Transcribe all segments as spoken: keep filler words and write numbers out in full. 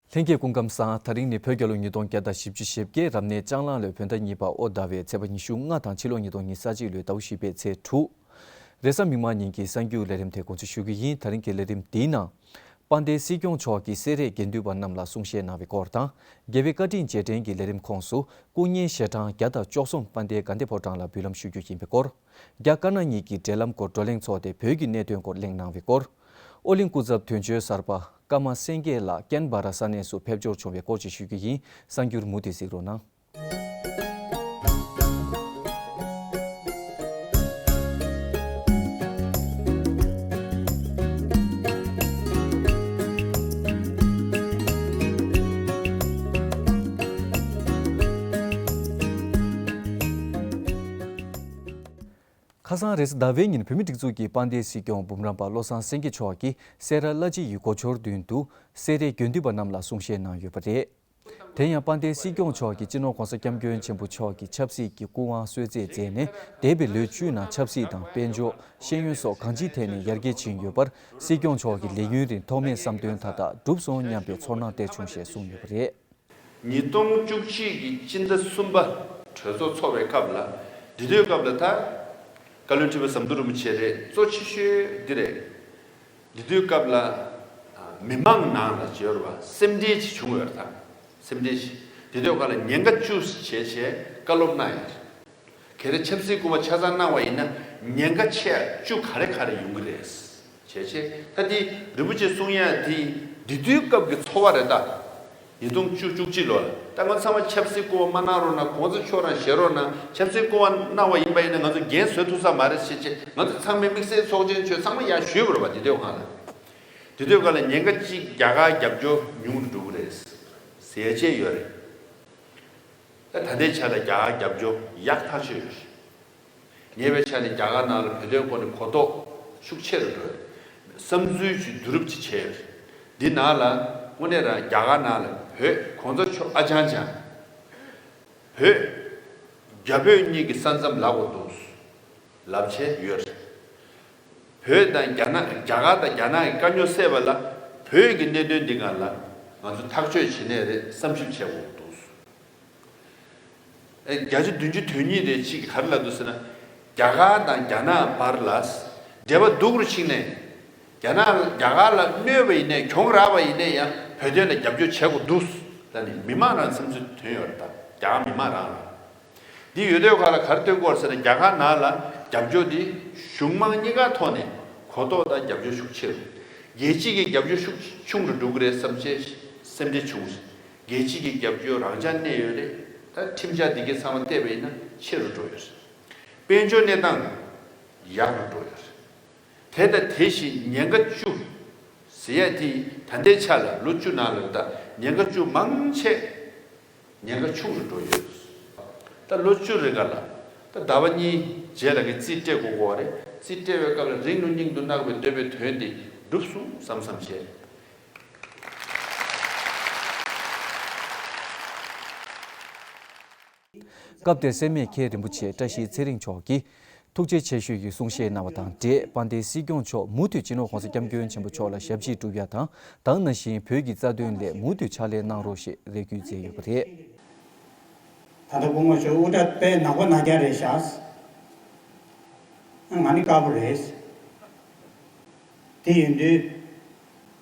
ལྷན་རྒྱས་སྐུ་ཁམས་བཟང་། དེ་རིང་ནི་བོད་རྒྱལ་ལོ་ཉིས་སྟོང་བརྒྱ་དང་བཞི་བཅུ་ཞེ་བརྒྱད། རབ་གནས་ལྕགས་གླང་ལོའི་བོད་ཟླ་གཉིས་པ་ཨོ་ཟླ་བའི་ཚེས་པ་ཉི་ཤུ་ལྔ་དང་ཕྱི་ལོ་ཉིས་སྟོང་ཉི་ཤུ་རྩ་གཅིག་ལོའི་ཟླ་བ་བཞི་པའི་ཚེས་དྲུག་རེས་གཟའ་མིག་དམར་ཉིན་གྱི་གསར་འགྱུར་ལས་རིམ་དེ་འགོ་འཛུགས་ཞུ་གི་ཡིན། དེ་རིང་གི་ལས་རིམ་འདིའི་ནང་། དཔལ་ལྡན་སྲིད་སྐྱོང་མཆོག་གིས་སེ་རའི་དགེ་འདུན་པ་རྣམས་ལ་གསུང་བཤད་གནང་བའི་སྐོར་དང་། རྒྱལ་བའི་བཀའ་དྲིན་རྗེས་དྲན་གྱི་ལས་རིམ་ཁོངས་སུ་སྐུ་བརྙན་ཞལ་གྲངས་བརྒྱ་དང་བཅུ་གསུམ་དཔལ་ལྡན་དགའ་ལྡན་ཕོ་བྲང་ལ་འབུལ་ལམ་ཞུ་རྒྱུ་ཡིན་པའི་སྐོར། རྒྱ་དཀར་ནག་གཉིས་ཀྱི་འབྲེལ་ལམ་སྐོར་བགྲོ་གླེང་ཚོགས་ཏེ་བོད་ཀྱི་གནད་དོན་སྐོར་གླེང་གནང་བའི་སྐོར། ཨོ་གླིང་སྐུ་ཚབ་དོན་གཅོད་གསར་པ་ཀརྨ་སེང་གེ་ལགས་ཀེན་བྷ་ར་ས་གནས་སུ་ཕེབས་འབྱོར་བྱུང་བའི་སྐོར་བཅས་ཞུ་རྒྱུ་ཡིན། གསར་འགྱུར་མུ་མཐུད་གཟིགས་རོགས་གནང་། ཁ་སང་རེས་གཟའ་ཟླ་བའི་ཉིན་བོད་མིའི་སྒྲིག་འཛུགས་ཀྱི་དཔལ་ལྡན་སྲིད་སྐྱོང་འབུམ་རམས་པ་བློ་བཟང་སེང་གེ་མཆོག་གིས་སེ་ར་བླ་སྤྱི་ཡི་གོ་ཆོད་མདུན་དུ་སེ་རའི་དགེ་འདུན་པ་རྣམས་ལ་གསུང་བཤད་གནང་ཡོད་པ་རེད། དེ་ཡང་དཔལ་ལྡན་སྲིད་སྐྱོང་མཆོག་གིས་སྤྱི་ནོར་༸གོང་ས་༸སྐྱབས་མགོན་ཆེན་པོ་མཆོག་གི་ཆབ་སྲིད་ཀྱི་སྐུ་དབང་གསོལ་སྩལ་མཛད་ནས་འདས་པའི་ལོ་བཅུ་ནང་ཆབ་སྲིད་དང་དཔལ་འབྱོར། ཤེས་ཡོན་སོགས་གང་ཅིའི་ཐད་ནས་ཡར་རྒྱས་ཕྱིན་ཡོད་པར། སྲིད་སྐྱོང་མཆོག་གི་ལས་ཡུན་རིང་ཐོག་མའི་བསམ་དོན་མཐའ་དག་གྲུབ་སོང་སྙམ་པའི་ཚོར་སྣང་སྟེར་བྱུང་ཞེས་གསུངས་ཡོད་པ་རེད། ཉིས་སྟོང་བཅུ་གཅིག་གི་སྤྱི་ཟླ་གསུམ་པ་གྲོས་ཚོགས་ཚོགས་པའི་སྐབས་ལ། འདི་དུས་སྐབས་ལ་ད་བཀའ་བློན་ཁྲི་པ་ཟམ་གདོང་རིན་པོ་ཆེ་རེད། གཙོ་ཆེ་ཤོས་འདི་རེད། འདི་དུས་སྐབས་ལ་མི་མང་ནང་ལ་བྱེད་པ་སེམས་ཁྲལ་ཅིག་བྱུང་ཡོད་རེད། ད་སེམས་ཁྲལ་ཞིག་འདི་དུས་སྐབས་ལ་ཉེན་ཁ་བཅུ་བྱས་བྱས་བཀའ་སློབ་གནང་ཡོད་རེད། གལ་ཏེ་ཆབ་སྲིད་སྐུ་དབང་ཆ་ཚང་གནང་བ་ཡིན་ན་ཉེན་ཁ་ཆེ་བ་བཅུ་ག་རེ་ག་རེ་ཡོང་གི་རེད། བྱས་བྱས་ད་འདི་རིན་པོ་ཆེ་གསུང་ཡ་དེ་འདི་དུས་སྐབས་ཀྱི་འཚོ་བ་རེད་ད། ཉིས་སྟོང་བཅུ་བཅུ་གཅིག་ལོ་ལ་ད་ང་ཚང་མ་ཆབ་སྲིད་སྐུ་དབང་མ་གནང་རོགས་གནང་། གོང་ས་མཆོག་རང་བཞེས་རོགས་གནང་། ཆབ་སྲིད་སྐུ་དབང་གནང་བ་ཡིན་པ་ཡིན་ན་ང་ཚོ་འགན་བཟོད་ཐུབ་ས་མ་རེད་ཟེར་བྱས་ང་ཚོ་ཚང་མས་དམིགས་བསལ་ཚོགས་ཆེན་ཆོས་ཚང་མ་ཡར་ཞུས་པ་རེད་པ། འདི་དུས་སྒང་ལ་འདི་དུས་སྒང་ལ་ཉེན་ཁ་གཅིག་རྒྱ་གར་རྒྱབ་སྐྱོར་ཉུང་རུ་འགྲོ་གི་རེད་ཟེར་བྱས་ཡོད་རེད། ད་ད་ལྟའི་ཆ་ལ་རྒྱ་གར་རྒྱབ་སྐྱོར་ཡག་ཐག་ཆོད་ཡོད་རེད། ཉེ་བའི་ཆར་ནས་རྒྱ་གར་ནང་ལ་བོད་དོན་སྐོར་ནས་གོ་རྟོགས་ཤུགས་ཆེ་རུ་འགྲོ་ཡོད། བསམ་ཚུལ་ཅིག་བསྡུ་རུབ་ཅིག་བྱས་ཡོད། འདི་ནང་ལ་དངོས་གནས་རང་རྒྱ་གར་ནང་ལ་བོད་གོང་ས་མཆོག་ཨ་ཅང་ཅང་། བོད་རྒྱ་བོད་གཉིས་ཀྱི་ས་མཚམས་ལབ་དགོས་འདུག་ལབ་བྱས་ཡོད། བོད་དང་རྒྱ་ནག་རྒྱ་གར་དང་རྒྱ་ནག་གི་དཀའ་རྙོག་སེལ་བ་ལ་བོད་ཀྱི་གནད་དོན་འདི་སྒང་ལ་ང་ཚོ་ཐག་གཅོད་བྱེད་ནས་རེད་བསམ་ཞིབ་བྱེད་དགོས་འདུག་ཨེ། བརྒྱ་ཆ་བདུན་ཅུ་དོན་གཉིས་དེ་གཅིག་གིས་ག་རེ་ལབ་འདུག་ཟེར་ན། རྒྱ་གར་དང་རྒྱ་ནག་བར་ལ་འབྲེལ་བ་སྡུག་རུ་ཕྱིན་ནས། རྒྱ་ནག་རྒྱ་གར་ལ་གནོད་པ་ཡིན་ནའི་གྱོང་རག་པ་ཡིན་ནའི་ཡང་བོད་དོན་ལ་རྒྱབ་སྐྱོར་བྱེད་དགོས་འདུག་ད་ནི་མི་མང་རང་བསམ་ཚུལ་ཐོན་ཡོད་རེད་ད། རྒྱ་གར་མི་མང་རང་ལ། འདི་ཡོད་དུས་ག་ལ་ག་རེ་སྟོན་གྱི་ཡོད་རེད་ཟེར་ན། རྒྱ་གར་ནང་ལ་རྒྱབ་སྐྱོར་འདི་གཞུང་མང་གཉིས་ཀ་ཐོག་ནས་གོ་རྟོགས་དང་རྒྱབ་སྐྱོར་ཤུགས་ཆེ་རུ། རྒྱལ་སྤྱི་གི་རྒྱབ་སྐྱོར་ཤུགས་ཆུང་རུ་འགྲོ་གི་རེད་བསམ་བྱས་སེམས་ཁྲལ་བྱུང་། རྒྱལ་སྤྱི་གི་རྒྱབ་སྐྱོར་རང་འཇགས་གནས་ཡོད་རེད། ད་ཁྲིམས་འཆར་འདི་གའི་ཚང་མ་བལྟས་པ་ཡིན་ན་ཆེ་རུ་འགྲོ་ཡོད་རེད། དཔལ་འབྱོར་གནས་སྟངས་ཡག་རུ་འགྲོ་ཡོད་རེད། དེ་དང་དེ་བཞིན་ཉེན་ཁ་བཅུ་ཟེར་ཡ་དེ་ད་ལྟའི་ཆ་ལ་ལོ་བཅུ་ནང་ལ་ད་ཉེན་ཁ་བཅུ་མང་ཆེ་ཉེན་ཁ་ཆུང་རུ་འགྲོ་ཡོད། ད་ལོ་བཅུ་རིང་ག་ལ་ད་ཟླ་བ་གཉིས་རྗེས་ལ་གི་རྩིས་སྤྲད་དགོས་ཀྱི་ཡོད་རེད། རྩིས་སྤྲད་པའི་སྐབས་ལ་རིང་ལུགས་སྙིང་དུ་བརྣག་པའི་འདོད་པའི་དོན་དེ་འགྲུབ་སོང་བསམ་བསམ་བྱས། སྐབས་དེར་སེར་སྨད་མཁན་རིན་པོ་ཆེ་བཀྲ་ཤིས་ཚེ་རིང་མཆོག་གིས་ཐུགས་རྗེ་ཆེ་ཞུ་ཡི་གསུང་བཤད་གནང་བ་དང་འབྲེལ། དཔལ་ལྡན་སྲིད་སྐྱོང་མཆོག་མུ་མཐུད་སྤྱི་ནོར་༸གོང་ས་༸སྐྱབས་མགོན་ཆེན་པོ་མཆོག་ལ་ཞབས་ཕྱི་སྒྲུབ་ཡ་དང་། ད་ག་ནང་བཞིན་བོད་ཀྱི་རྩ་དོན་སླད་མུ་མཐུད་ཕྱག་ལས་གནང་རོགས་ཞེས་རེ་སྐུལ་མཛད་ཡོད་པ་རེད། ད་ལྟ་སྐུ་ངོ་མཆོག་དབུ་སྐྲ་དཔེ་ནག་པོ་ནག་རྐྱང་རེད་ཤག་ང་ནི་དཀར་པོ་རེད། དེ་ཡིན་དུས་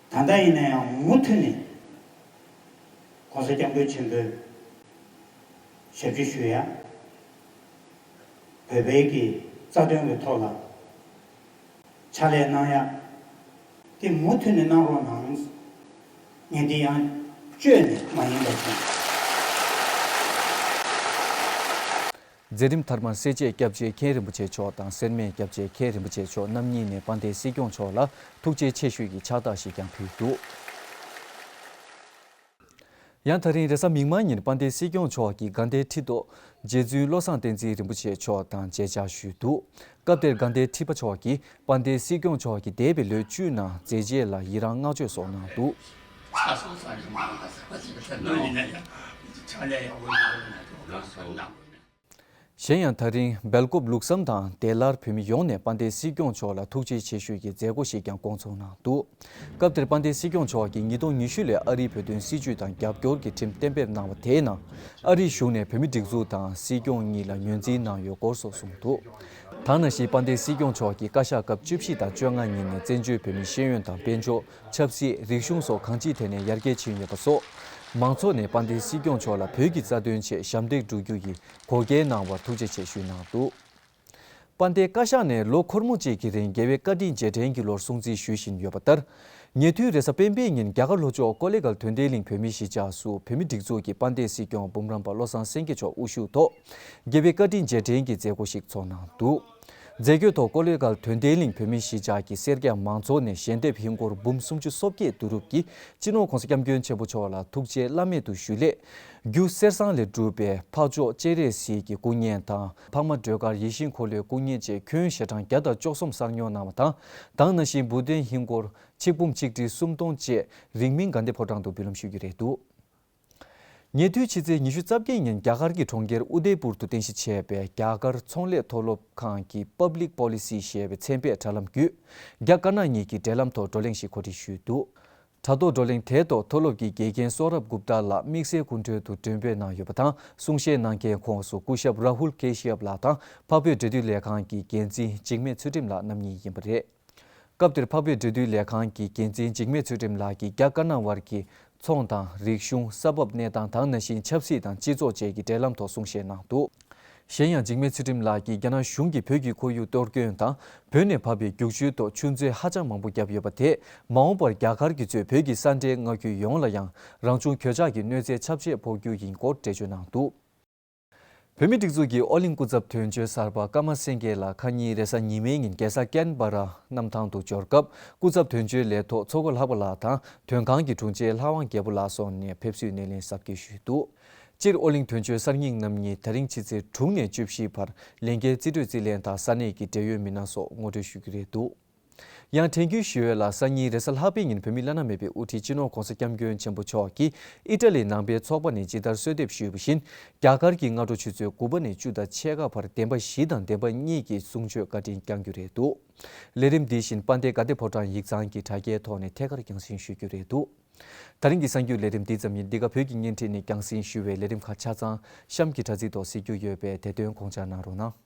ད་ལྟ་ཡིན་ན་ཡང་མུ་མཐུད་ནས་༸གོང་ས་༸སྐྱབས་མགོན་ཆེན་པོའི་ཞབས་ཕྱི་ཞུ་ཡ། བོད་པའི་གི་རྩ་དོན་གྱི་ཐོག་ལ་ཕྱག་ལས་གནང་ཡ། དེ་མུ་མཐུད་ནས་གནང་རོགས་གནང་། ངས་འདི་ཡང་བཅོས་ནས་མ་ཡིན་པ་བྱུང་། མཛད་རིམ་མཐར་མར་སེར་བྱེས་སྐྱབས་རྗེ་མཁན་རིན་པོ་ཆེ་མཆོག་དང་སེར་སྨད་སྐྱབས་རྗེ་མཁན་རིན་པོ་ཆེ་མཆོག་རྣམ་གཉིས་ནས་དཔལ་ལྡན་སྲིད་སྐྱོང་མཆོག་ལ་ཐུགས་རྗེ་ཆེ་ཞུ་ཡི་ཕྱག་རྟགས་ཤིག་ཀྱང་ཕུལ་འདུག་ཡང་ད་རིང་རེས་གཟའ་མིག་དམར་ཉིན་དཔལ་ལྡན་སྲིད་སྐྱོང་མཆོག་གིས་དགའ་ལྡན་ཁྲི་ཐོག་རྗེ་བཙུན་བློ་བཟང་བསྟན་འཛིན་རིན་པོ་ཆེ་མཆོག་དང་མཇལ་བཅར་ཞུས་འདུག་སྐབས་དེར་དགའ་ལྡན་ཁྲི་པ་མཆོག་གིས་དཔལ་ལྡན་སྲིད་སྐྱོང་མཆོག་གིས་འདས་པའི་ལོ་བཅུ་ནང་མཛད་རྗེས་ལ་ཡི་རངས་བསྔགས་བརྗོད་སོགས་གནང་འདུག་ཕྱག་སོ་ས་རིམ་པ་ལ་ས་ཅིག་ཐད་ནོ་ཡིན་ན་ཡང་ཕྱག་ལས་ཡག་པོ་ཡོད་ན་ཐུགས་ལ་སོགས་གནང་། གཞན་ཡང་ད་རིང་སྦེལ་ཀོབ་ལུགས་བསམ་དང་དེ་སླར་བོད་མི་ཡོངས་ནས་དཔལ་ལྡན་སྲིད་སྐྱོང་མཆོག་ལ་ཐུགས་རྗེ་ཆེ་ཞུ་གི་མཛད་སྒོ་ཞིག་ཀྱང་བསྐོང་ཚོགས་གནང་འདུག་སྐབས་དེར་དཔལ་ལྡན་སྲིད་སྐྱོང་མཆོག་གིས་ཉིས་སྟོང་ཉི་ཤུ་ལོའི་ཨ་རིའི་བོད་དོན་སྲིད་བྱུས་དང་རྒྱབ་སྐྱོར་གྱི་ཁྲིམས་གཏན་འབེབས་གནང་བ་དེའི་ནང་ཨ་རིའི་གཞུང་ནས་བོད་མི་སྒྲིག་འཛུགས་དང་སྲིད་སྐྱོང་གཉིས་ལ་ངོས་འཛིན་གནང་ཡོད་སྐོར་སོགས་གསུངས་འདུག་ད་ནང་བཞིན་དཔལ་ལྡན་སྲིད་སྐྱོང་མཆོག་གིས་བཀའ་ཤག་སྐབས་བཅུ་བཞི་དང་བཅོ་ལྔ་ཉིན་ནས་བཙན་བྱོལ་བོད་མིའི་ཤེས་ཡོན་དང་དཔལ་འབྱོར། ཆབ་སྲིད། རིག་གཞུང་སོགས་གང་ཅིའི་ཐད་ནས་ཡར་རྒྱས་ཕྱིན་ཡོད་པ་སོགས། མང་ཚོགས་ནས་དཔལ་ལྡན་སྲིད་སྐྱོང་མཆོག་ལ་བོད་ཀྱི་རྩ་དོན་ཆེད་ཞབས་འདེགས་སྒྲུབ་རྒྱུ་ཡི་གོ་སྐལ་གནང་བར་ཐུགས་རྗེ་ཆེ་ཞུས་གནང་འདུག་དཔལ་ལྡན་བཀའ་ཤག་ནས་ལོ་འཁོར་མོ་གཅིག་གི་རིང་རྒྱལ་བའི་བཀའ་དྲིན་རྗེས་དྲན་གྱི་ལོར་སྲུང་བརྩི་ཞུ་བཞིན་ཡོད་པ་ལྟར། ཉེ་དུས་རེས་གཟའ་སྤེན་པའི་ཉིན་རྒྱ་གར་ལྷོ་ཕྱོགས་ཀོ་ལེ་གྷལ་དོན་ལྡན་གླིང་བོད་མིའི་གཞིས་ཆགས་སུ་བོད་མི་སྒྲིག་འཛུགས་ཀྱི་དཔལ་ལྡན་སྲིད་སྐྱོང་འབུམ་རམས་པ་བློ་བཟང་སེང་གེ་མཆོག་དབུ་བཞུགས་ཐོག་རྒྱལ་བའི་བཀའ་དྲིན་རྗེས་དྲན་གྱི་མཛད་སྒོ་ཞིག་ཚོགས་གནང་འདུག་མཛད་སྒོའི་ཐོག་ཀོ་ལེ་གྷལ་དོན་ལྡན་གླིང་བོད་མིའི་གཞིས་ཆགས་ཀྱི་སེར་སྐྱ་མང་ཚོགས་ནས་ཞལ་འདེབས་ཧིན་སྒོར་འབུམ་སུམ་ཅུ་སོ་བརྒྱད་བསྡུ་རུབ་ཀྱིས་སྤྱི་ནོར་༸གོང་ས་༸སྐྱབས་མགོན་ཆེན་པོ་མཆོག་ལ་ཐུགས་རྗེ་བླ་མེད་དུ་ཞུ་སླད། རྒྱུ་གསེར་ཟངས་ལས་གྲུབ་པའི་ཕག་ཅོག་སྤྱན་རས་གཟིགས་ཀྱི་སྐུ་བརྙན་དང་། འཕགས་མ་སྒྲོལ་དཀར་ཡིད་བཞིན་འཁོར་ལོའི་སྐུ་བརྙན་བཅས་ཁྱོན་ཞལ་གྲངས་བརྒྱ་དང་བཅུ་གསུམ་གསར་ཉོ་གནང་བ་དང་། ད་ག་ནང་བཞིན་འབུལ་རྟེན་ཧིན་སྒོར་ཆིག་འབུམ་ཆིག་ཁྲི་སུམ་སྟོང་བཅས་རིང་མིན་དགའ་ལྡན་ཕོ་བྲང་དུ་འབུལ་ལམ་ཞུ་རྒྱུ་རེད་འདུག་ཉེ་དུས་ཕྱི་ཚེས་ཉི་ཤུ་རྩ་བརྒྱད་ཉིན་རྒྱ་གར་གྱི་གྲོང་ཁྱེར་ཨུ་དེ་པུར་དུ་རྟེན་གཞི་བྱས་པའི་རྒྱ་གར་ཚོང་ལས་མཐོ་སློབ་ཁང་གི་Public Policy ཞེས་པའི་ཚན་པས་དྲ་ལམ་བརྒྱུད། རྒྱ་དཀར་ནག་གཉིས་ཀྱི་འབྲེལ་ལམ་ཐོག་བགྲོ་གླེང་ཞིག་གོ་སྒྲིག་ཞུས་འདུག་དྲ་ཐོག་བགྲོ་གླེང་དེའི་ཐོག་མཐོ་སློབ་ཀྱི་དགེ་རྒན་སོ་རབ་གུབ་ཏཱ་ལགས་དམིགས་བསལ་སྐུ་མགྲོན་དུ་མགྲོན་འབོད་གནང་ཡོད་པ་དང་། གསུང་བཤད་གནང་མཁན་ཁོངས་སུ་སྐུ་ཞབས་རཱ་ཧུལ་ཀེ་ཤི་ཡབ་ལགས་དང་འཕགས་བོད་འབྲེལ་མཐུད་ལས་ཁང་གི་འགན་འཛིན་འཇིགས་མེད་ཚུལ་ཁྲིམས་ལགས་རྣམ་གཉིས་ཡིན་པ་རེད། སྐབས་དེར་འཕགས་བོད་འབྲེལ་མཐུད་ལས་ཁང་གི་འགན་འཛིན་འཇིགས་མེད་ཚུལ་ཁྲིམས་ལགས་ཀྱིས་རྒྱ་དཀར་ནག་དབར་གྱི་ཚོང་དང་རིག་གཞུང་། ས་བབ་གནས་སྟངས་དང་། ནང་བཞིན་ཆབ་སྲིད་དང་སྤྱི་ཚོགས་བཅས་ཀྱི་འབྲེལ་ལམ་ཐོག་གསུང་བཤད་གནང་འདུག་གཞན་ཡང་འཇིགས་མེད་ཚུལ་ཁྲིམས་ལགས་ཀྱིས་རྒྱ་ནག་གཞུང་གིས་བོད་ཀྱི་ཁོར་ཡུག་གཏོར་སྐྱོན་དང་། བོད་ནས་བབས་པའི་རྒྱུག་ཆུའི་ཐོག་ཆུ་མཛོད་ཧ་ཅང་མང་པོ་བརྒྱབ་ཡོད་པ་དེས། མ་འོངས་པར་རྒྱ་གར་གྱིས་གཙོས་བོད་ཀྱི་ས་འབྲེལ་མངའ་ཁུལ་ཡོངས་ལ་ཡང་རང་བྱུང་གོད་ཆག་གི་གནོད་འཚེ་ཁྱབ་ཆེ་ཕོག་རྒྱུ་ཡིན་སྐོར་འགྲེལ་བརྗོད་གནང་འདུག་བོད་མིའི་སྒྲིག་འཛུགས་ཀྱི་ཨོ་གླིང་སྐུ་ཚབ་དོན་གཅོད་གསར་པ་ཀརྨ་སེང་གེ་ལགས་ཁ་ཉིན་རེས་གཟའ་ཉི་མའི་ཉིན་རྒྱལ་ས་ཀན་བྷ་ར་གནམ་ཐང་དུ་འབྱོར་སྐབས། སྐུ་ཚབ་དོན་གཅོད་ལས་ཐོག་མཚོ་སྒོ་ལྷག་པ་ལགས་དང་། དོན་ཁང་གི་དྲུང་ཆེ་ལྷ་དབང་རྒྱལ་པོ་ལགས་སོགས་ནས་ཕེབས་བསུའི་སྣེ་ལེན་གཟབ་རྒྱས་ཞུས་འདུག་སྤྱིར་ཨོ་གླིང་དོན་གཅོད་གསར་རྙིང་རྣམ་གཉིས་ད་རིང་ཕྱི་ཚེས་དྲུག་ནས་བཅུ་བཞི་བར་ལས་འགན་རྩིས་སྤྲོད་རྩིས་ལེན་དང་ས་གནས་ཀྱི་འབྲེལ་ཡོད་མི་སྣ་སོགས་ངོ་སྤྲོད་ཞུ་རྒྱུ་རེད་འདུག་ཡང་དྲན་སྐུལ་ཞུ་ཡས་ལ། སང་ཉིན་རེས་གཟའ་ལྷག་པའི་ཉིན་བོད་མི་བླ་ན་མེད་པའི་དབུ་ཁྲིད་སྤྱི་ནོར་༸གོང་ས་༸སྐྱབས་མགོན་ཆེན་པོ་མཆོག་གིས་ཨི་ཊ་ལི་ནང་པའི་ཚོགས་པ་ནས་ཇི་ལྟར་གསོལ་འདེབས་ཞུས་པ་བཞིན། རྒྱ་གར་གྱི་སྔ་དྲོ་ཆུ་ཚོད་དགུ་པ་ནས་བཅུ་དང་ཕྱེད་ཀ་བར་བདེན་པ་བཞི་དང་བདེན་པ་གཉིས་ཀྱི་གསུང་ཆོས་བཀའ་དྲིན་བསྐྱང་རྒྱུ་རེད་འདུག་ལས་རིམ་འདི་བཞིན་དཔལ་ལྡན་དགའ་ལྡན་ཕོ་བྲང་ཡིག་ཚང་གི་དྲ་རྒྱའི་ཐོག་ནས་ཐད་ཀར་རྒྱང་སྲིང་ཞུ་རྒྱུ་རེད་འདུག་ད་རིང་གི་གསར་འགྱུར་ལས་རིམ་འདི་ཙམ་ཡིན། འདི་ག་བོད་ཀྱི་བརྙན་འཕྲིན་ནས་རྒྱང་སྲིང་ཞུ་བའི་ལས་རིམ་ཁག་ཆ་ཚང་གཤམ་གྱི་དྲ་ཚིགས་ཐོག་གཟིགས་རྒྱུ་ཡོད་པས། དེ་དོན་དགོངས་འཇགས་གནང་རོགས་གནང་།